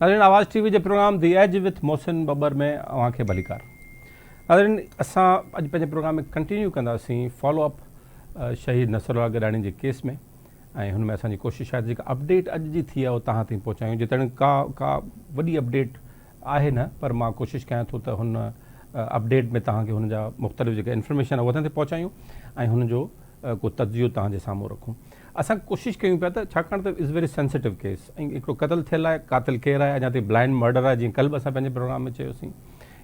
ناظرين آواز ٽي وي جي programme the edge with Mohsin Babbar ۾ اوهان کي ڀليڪار. ناظرين اسان اڄ پنهنجي پروگرام ۾ ڪنٽينيو ڪنداسين فالو اپ شهيد نصرالله گڏاڻي جي ڪيس ۾ ۽ هن ۾ اسان جي ڪوشش آهي ته جيڪا اپڊيٽ اڄ جي ٿي آهي اهو توهان تائين پهچايون جيتوڻيڪ ڪا ڪا وڏي اپڊيٽ آهي نه پر مان ڪوشش ڪيان ٿو ته هن اپڊيٽ ۾ توهان کي هن جا مختلف جيڪا انفارميشن آهي اها توهان تائين پهچايون ۽ هن جو ڪو تجزيو توهان جي سامهون رکون. اسان ڪوشش ڪيون پيا ته ڇاڪاڻ ته از ويري سينسيٽو ڪيس ۽ هڪڙو قتل ٿيل آهي قاتل ڪير آهي اڃا تائين بلائنڊ مرڊر آهي جيئن ڪلهه به اسان پنهنجي پروگرام ۾ چيوسين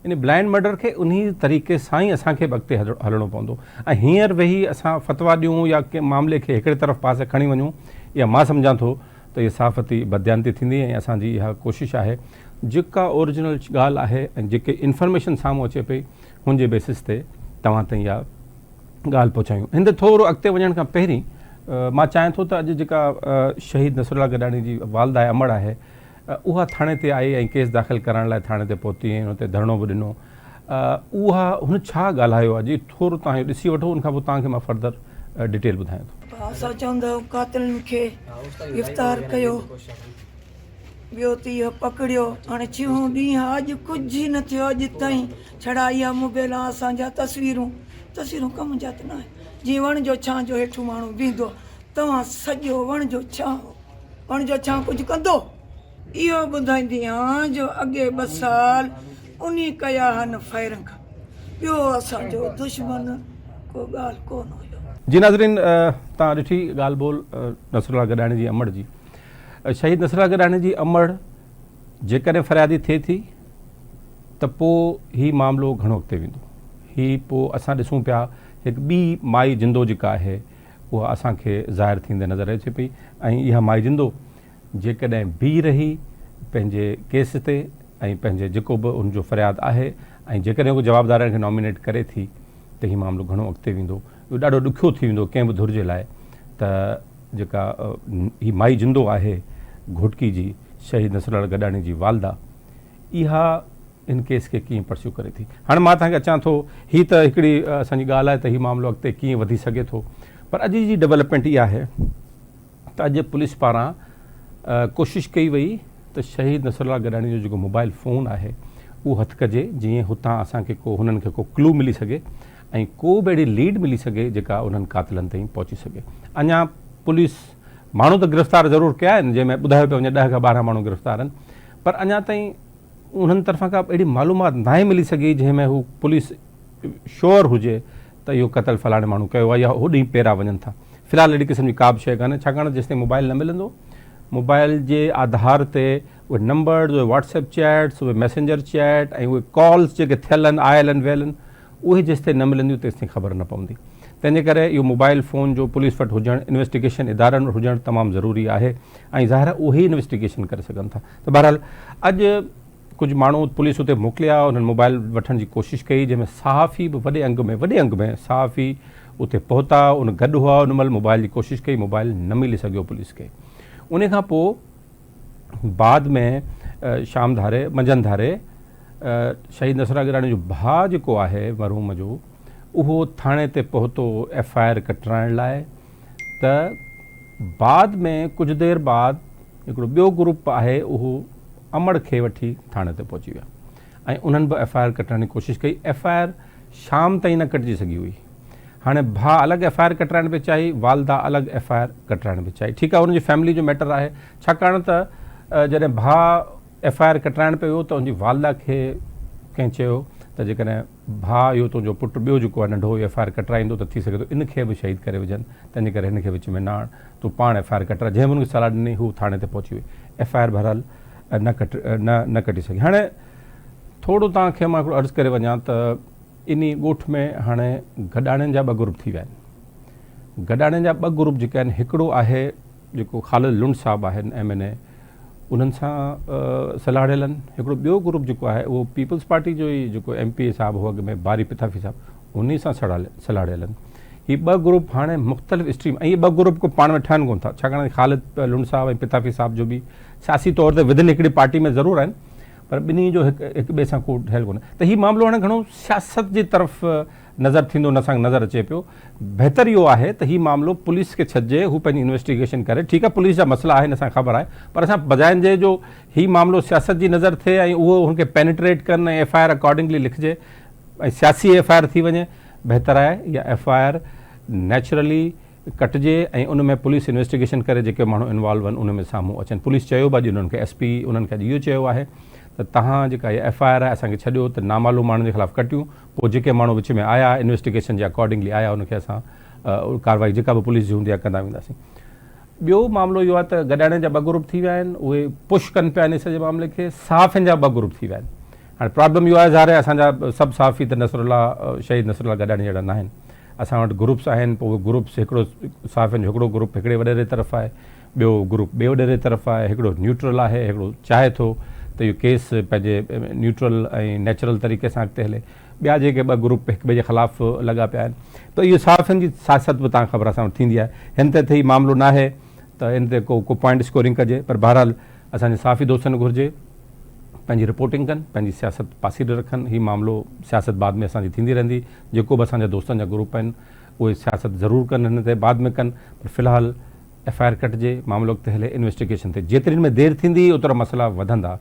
ان بلائنڊ مرڊر کي انهي طريقي سان ئي اسان کي به اڳتي هلڻو پوندو ۽ هينئر ويهي اسان فتويٰ ڏيون يا ڪنهن معاملي کي هڪڙي طرف پاسي کڻي وڃون اها مان سمجهان ٿو ته اها صحافتي بدديانتي ٿيندي ۽ اسان جي اها ڪوشش آهي جيڪا اوريجنل ڳالهه آهي ۽ جيڪي انفارميشن سامهون اچي پئي هن جي بيسس تي توهان تائين اها ڳالهه پهچايون. هن تي ٿورو اڳتي وڃڻ کان پهرين مان چاهيان ٿو ته اڄ جيڪا شهيد نصرالله گڏاڻي جي والده آهي امڙ آهي اها ٿاڻي تي آئي ۽ ڪيس داخل ڪرائڻ لاء ٿاڻي تي پهتي ۽ ان تي ڌرڻو به ڏنو اها هن ڇا ڳالهايو آهي جي ٿورو توهان اهو ڏسي وٺو ان کان پوء توهان کي مان فردر ڊيٽيل ٻڌايان ٿو. اسان چوندا آهيون قاتلن کي گرفتار ڪيو. ٻيو ته اهو پڪڙيو هاڻي ڇهون ڏينهن آ اڄ ڪجهه نه ٿيو اڄ تائين ڇڙا اها موبائلان اسان جا تصويرون تصويرون ڪم جا ته ناهن جيئن وڻ جو ڇانء جو هيٺون ماڻهو بيهندو توهان سڄو وڻ جو ڇانء وڻ جو ڇانء ڪجهه ڪندو؟ اهو ٻڌائيندي آن جو اڳي ٻه سال انهي ڪيا هن فائرنگ ٻيو اسان جو دشمن ڪو ڳالهه ڪونه هيو. جي ناظرين توهان ڏٺي ڳالهه ٻولهه نصرالله گڏاڻي جي امڙ جي شهيد نصرالله گڏاڻي جي امڙ جيڪڏهن فريادي ٿئي ٿي ته پوء هي معاملو گهڻو اڳتي ويندو. هي پوء اسان ڏسون پيا هڪ ٻي مائي جندو جيڪا آهي اها اسان کي ظاهر ٿيندي نظر اچي پئي ۽ اها مائي جندو جيڪڏهن بيهي رهي پنهنجي ڪيس تي ۽ پنهنجي جيڪو به ان جو فرياد آهي ۽ جيڪڏهن ڪو جوابدارن کي نامينيٽ ڪري ٿي ته هي معاملو گهڻو اڳتي ويندو. اهو ڏاڍو ڏکيو ٿي ويندو ڪنهن به ڌر جي لاء ته جيڪا هي مائي جندو آهي گهوٽڪي جي شهيد نصرالله گڏاڻي جي والده اها ان ڪيس کي ڪيئن پرسيو ڪري ٿي. هاڻي مان توهان کي اچان ٿو هي ته هڪڙي اسان جي ڳالهه آهي ته هي معاملو اڳتي ڪيئن وڌي سگهي ٿو پر اڄ جي ڊولپمينٽ اها آهي ته اڄ پوليس پاران ڪوشش ڪئي وئي ته شهيد نصرالله گڏاڻي جو جيڪو موبائل فون آهي اهو هٿ ڪجي جيئن هتان اسان کي ڪو هنن کي ڪو ڪلو ملي سگهي ۽ ڪو به اهڙي ليڊ ملي سگهي جيڪا انهن قاتلن تائين پهچي سگهي. اڃا پوليس ماڻهو ته گرفتار ضرور ڪيا آهن جنهن ۾ ٻڌايو پيو وڃي ڏهه کان 12 ماڻهو گرفتار آهن پر اڃا تائين انهن طرفان ڪا اهڙي معلومات ناهي ملي سگهي جنهن ۾ هو پوليس شوئر هجي ته اهو قتل فلاڻي ماڻهو ڪيو آهي يا هوڏي پيرا وڃن ٿا. في الحال اهڙي قسم جي ڪا به شيء ڪانهي ڇاڪاڻ ته جيستائين موبائل نه ملندو موبائل جي آڌار تي اهي نمبرز اهي واٽس ايپ چيٽس اهي ميسينجر چيٽ ۽ اهي ڪالز جيڪي ٿيل آهن آيل آهن ويل آهن اهي جيستائين نه ملنديون تيستائين خبر نه پوندي. تنهن جي ڪري اهو موبائل فون جو پوليس وٽ هجڻ، انويسٽيگيشن ادارن وٽ هجڻ تمام ضروري آهي ۽ ظاهر آهي اهي ئي انويسٽيگيشن ڪري سگهن ٿا ته بهرحال اڄ ڪجهه ماڻهو پوليس اتي موڪليا انهن موبائل وٺڻ جي ڪوشش ڪئي جنهن ۾ صحافي به وڏي انگ ۾ وڏي انگ ۾ صحافي اتي پهتا ان گڏ هئا ان مهل موبائل جي ڪوشش ڪئي موبائل نه ملي سگهيو پوليس کي ان کان پوء بعد ۾ شام ڌاري منجهند ڌاري شهيد نصرالله گڏاڻي جو ڀاء جيڪو آهي مرحوم جو اهو ٿاڻي تي پهتو ايف I R ڪٽرائڻ لاء ته بعد ۾ ڪجهه دير بعد هڪڙو ٻيو گروپ آهي اهو امڙ کي وٺي ٿاڻي تي پهچي ويا ۽ انهن به ايف I R ڪٽرائڻ جي ڪوشش ڪئي ايف I R شام تائين نه ڪٽجي سگهي هئي هاڻي ڀاء الڳ ايف I R ڪٽرائڻ پئي چاهي والده الڳ ايف I R ڪٽرائڻ پئي چاهي ٺيڪ آهي انهن جي فيملي جو ميٽر آهي ڇاڪاڻ ته جڏهن ڀاء ايف I R ڪٽرائڻ پيو ويو ته ان جي والده کي ڪنهن چيو ته جيڪڏهن ڀاء اهو تنهنجو پٽ ٻيو جيڪو آهي ننڍو اهو ايف I R ڪٽرائيندو ته ٿي سگهي ٿو ان کي به شهيد ڪري وجهن تنهنجي ڪري هن کي وچ ۾ نه آڻ تون پاڻ ايف I R ڪٽرا جنهن به ان کي صلاح ڏني هو ٿاڻي تي پهچي وئي ايف I R بهرحال نه ڪٽ نه نه ڪٽي سگهي هاڻي ٿورو توهان کي مان هڪڙو عرض ڪري وڃان ته انهي ڳوٺ ۾ هاڻي گڏاڻين جا ٻه گروپ ٿي ويا آهن گڏاڻين جا ٻه گروپ جيڪي آهن هڪڙو آهي جيڪو خالد لنڊ صاحب آهن ايم اين اي انهن سان سلهاڙيل آهن هڪڙو ٻيو گروپ جيڪو آهي اهو پيپلز پارٽي جو ئي جيڪو ايم پي اي صاحب هو اڳ ۾ باري پتافي صاحب انهي سان سلهاڙيل آهن هي ٻه گروپ هاڻي مختلف اسٽريم ۽ ٻه گروپ ڪو پاڻ ۾ ٺهن ڪون ٿا ڇاڪاڻ ته خالد لنڊ صاحب ۽ پتافي صاحب جو به سياسي طور تي ودن هڪڙي پارٽي ۾ ضرور آهن پر ٻنهي جو هڪ هڪ ٻئي سان ڪو ٺهيل ڪونهي ته هي معاملو هاڻي گهڻو سياست جي طرف نظر ٿيندو نه اسان کي نظر اچي پيو. بهتر اهو آهي ته هي معاملو پوليس کي ڇڏجي هو پنهنجي انويسٽيگيشن ڪري. ٺيڪ آهي پوليس جا مسئلا آهن اسان کي خبر آهي پر اسان بجاء ان جي جو هي معاملو سياست جي نظر ٿئي ۽ اهو هن کي پينيٽريٽ ڪن ۽ ايف I R accordingly لکجي ۽ سياسي ايف I R ٿي وڃي بهتر آهي اها ايف I R naturally ڪٽجي ۽ ان ۾ پوليس انويسٽيگيشن ڪري جيڪي ماڻهو انوالو آهن ان ۾ سامهون اچن پوليس چيو به اڄ انهن کي ايس پي انهن کي اڄ اهو چيو آهي ته توهان جيڪا هي ايف I R آهي اسان کي ڇڏيو ته نامعلوم ماڻهن جي خلاف ڪٽيون پوء جيڪي ماڻهو وچ ۾ آيا انويسٽيگيشن جي اڪارڊنگلي آيا ان کي اسان ڪارروائي جيڪا به پوليس جي هوندي آهي ڪندا وينداسين ٻيو معاملو اهو آهي ته گڏاڻي جا ٻه گروپ ٿي ويا آهن اهي پش ڪن پيا ان سڄي معاملي کي صحافين جا ٻه گروپ ٿي ويا آهن هاڻي پرابلم اهو آهي ظاهر آهي اسان جا سڀ صحافي ته نصر الله شهيد نصر الله گڏاڻي جهڙا ناهن اسان وٽ گروپس آهن پوء اهي گروپس هڪڙو صحافين جو هڪڙو گروپ هڪڙي وڏيري طرف آهي ٻيو گروپ ٻئي وڏيري طرف آهي هڪڙو نيوٽرل آهي هڪڙو چاهي ٿو ته اهو ڪيس پنهنجي نيوٽرل ۽ نيچرل طريقي سان اڳتي هلي ٻيا جيڪي ٻه گروپ هڪ ٻئي جي خلاف لڳا پيا آهن ته اهو صحافين جي سياست به تان خبر اسان وٽ ٿيندي آهي هن تي ته هي معاملو ناهي ته ان تي ڪو ڪو پوائنٽ اسڪورنگ ڪجي پر بهرحال اسان جي صحافي دوستن گهرجي پنهنجي رپورٽنگ ڪن پنهنجي سياست پاسيري رکن هي معاملو سياست بعد ۾ اسان جي ٿيندي رهندي جيڪو به اسان جا دوستن جا گروپ آهن اهي سياست ضرور ڪن هن تي بعد ۾ ڪن پر في الحال ايف I R ڪٽجي معاملو اڳتي هلي انويسٽيگيشن ٿئي جيتري هن ۾ دير ٿيندي اوترا مسئلا وڌندا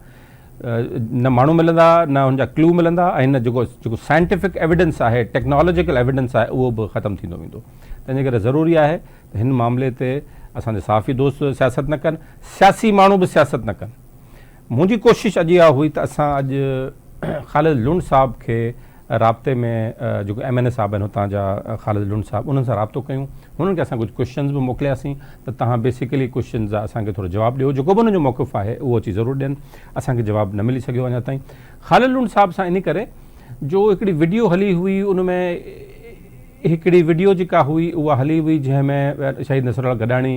نه ماڻهو ملندا نه هن جا ڪلو ملندا ۽ نه جيڪو جيڪو سائنٽيفڪ ايويڊنس آهي ٽيڪنالاجيڪل ايويڊنس آهي اهو به ختم ٿيندو ويندو تنهنجي ڪري ضروري آهي ته هن معاملي تي اسان جا صحافي دوست سياست نه ڪن سياسي ماڻهو به سياست نه ڪن منهنجي ڪوشش اڄ اها هئي ته اسان اڄ خالد لنڊ صاحب کي رابطي ۾ جيڪو ايم اين اي صاحب آهن هتان جا خالد لنڊ صاحب انهن سان رابطو ڪيون هنن کي اسان ڪجهه ڪوشچنز به موڪلياسين ته توهان بيسيڪلي ڪوشچنز جا اسان کي ٿورو جواب ڏيو جيڪو به انهن جو موقف آهي اهو اچي ضرور ڏين اسان کي جواب نه ملي سگهيو اڃا تائين خالد لنڊ صاحب سان انهي ڪري جو هڪڙي وڊيو هلي هئي ان ۾ هڪڙي وڊيو جيڪا هئي اها هلي هئي جنهن ۾ شهيد نصر الله گڏاڻي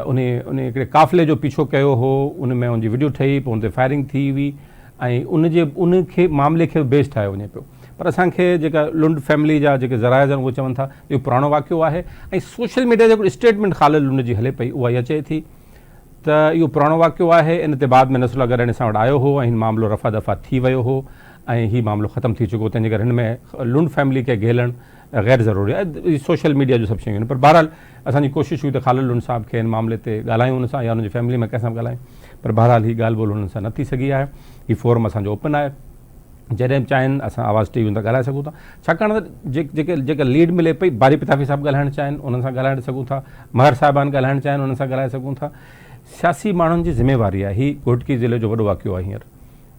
انهي انهي هڪڙي قافلي جو پيڇو ڪيو هو ان ۾ ان جي وڊيو ٺهي پوء ان تي فائرنگ ٿي هئي ۽ ان جي ان کي معاملي کي بيس ٺاهيو وڃي پيو پر اسان کي جيڪا لنڊ فيملي جا جيڪي ذرائع آهن اهي چون ٿا اهو پراڻو واقعو آهي ۽ سوشل ميڊيا تي هڪڙو اسٽيٽمينٽ خالد لنڊ جي هلي پئي اها اها چئي ٿي ته اهو پراڻو واقعو آهي ان تي بعد ۾ نصر الله گڏاڻي اسان وٽ آيو هو ۽ هن معاملو رفع دفع ٿي ويو هو ۽ هي معاملو ختم ٿي چڪو تنهن جي ڪري هن ۾ لنڊ فيملي کي گهيلڻ غير ضروري آهي سوشل ميڊيا جون سڀ شيون آهن پر بهرحال اسان جي ڪوشش هئي ته خالد لنڊ صاحب کي هن معاملي تي ڳالهايون ان سان يا ان جي فيملي ۾ ڪنهن سان به ڳالهايون پر بهرحال هي ڳالهه ٻولهه انهن سان نه ٿي سگهي آهي هي فورم اسان جو اوپن آهي جڏهن به چاهين اسان آواز ٽي وي تان ڳالهائي سگهون ٿا ڇاڪاڻ ته جيڪي جيڪا ليڊ ملي پئي باري پتافي صاحب ڳالهائڻ چاهين انهن سان ڳالهائي سگهون ٿا مهر صاحبان ڳالهائڻ چاهين انهن سان ڳالهائي سگهون ٿا سياسي ماڻهن جي ذميواري آهي هي گهوٽڪي ضلعي جو وڏو واقعو آهي هينئر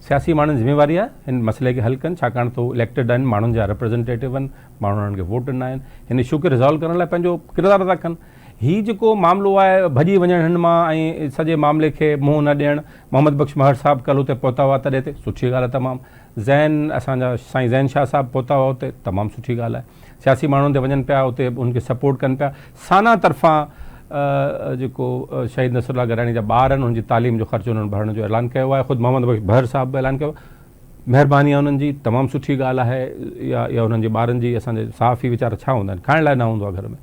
سياسي ماڻهن جي ذميواري آهي هن مسئلي کي حل ڪن ڇاڪاڻ ته هو اليڪٽيڊ آهن ماڻهن جا ريپريزنٽيٽو آهن ماڻهن انهن کي ووٽ ڏنا آهن هن اشو کي ريزالو ڪرڻ لاء پنهنجو ڪردار ادا ڪن هي جيڪو معاملو آهي ڀڄي وڃڻ هن مان ۽ سڄي معاملي کي منهن نه ڏيڻ محمد بخش مهر صاحب ڪلهه اتي پهتا هئا تڏي تي سٺي ڳالهه آهي تمام زين اسان جا سائين زين شاهه صاحب پهتا هئا اتي تمام سٺي ڳالهه آهي سياسي ماڻهن تي وڃن پيا اتي انهن کي سپورٽ ڪن پيا سانا طرفان جيڪو شهيد نصر الله گڏاڻي جا ٻار آهن انهن جي تعليم جو خرچ انهن ڀرڻ جو اعلان ڪيو آهي خود محمد بخش بهر صاحب به اعلان ڪيو مهرباني آهي انهن جي تمام سٺي ڳالهه آهي يا يا انهن جي ٻارن جي اسان جي صحافي ويچارا ڇا هوندا آهن کائڻ لاء نه هوندو آهي گهر ۾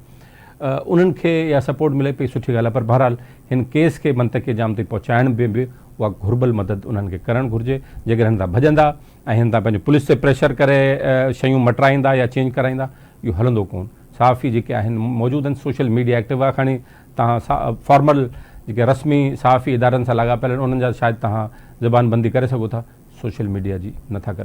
انهن کي اها سپورٽ ملي پئي سٺي ڳالهه آهي پر بهرحال هن ڪيس کي منطقي جام تائين پهچائڻ ۾ به اها گهربل مدد انهن کي ڪرڻ گهرجي جيڪڏهن هن تان ڀڄندا ۽ هن تان پنهنجو پوليس تي پريشر ڪري شيون مٽرائيندا يا چينج ڪرائيندا اهو هلندو ڪون صحافي جيڪي آهن موجود آهن سوشل ميڊيا ايڪٽو آهي کڻي تهان فارمل جيڪي رسمي صحافي ادارن سان لاڳاپيل آهن انهن جا شايد تهان زبان بندي ڪري سگهو ٿا سوشل ميڊيا جي نٿا ڪري.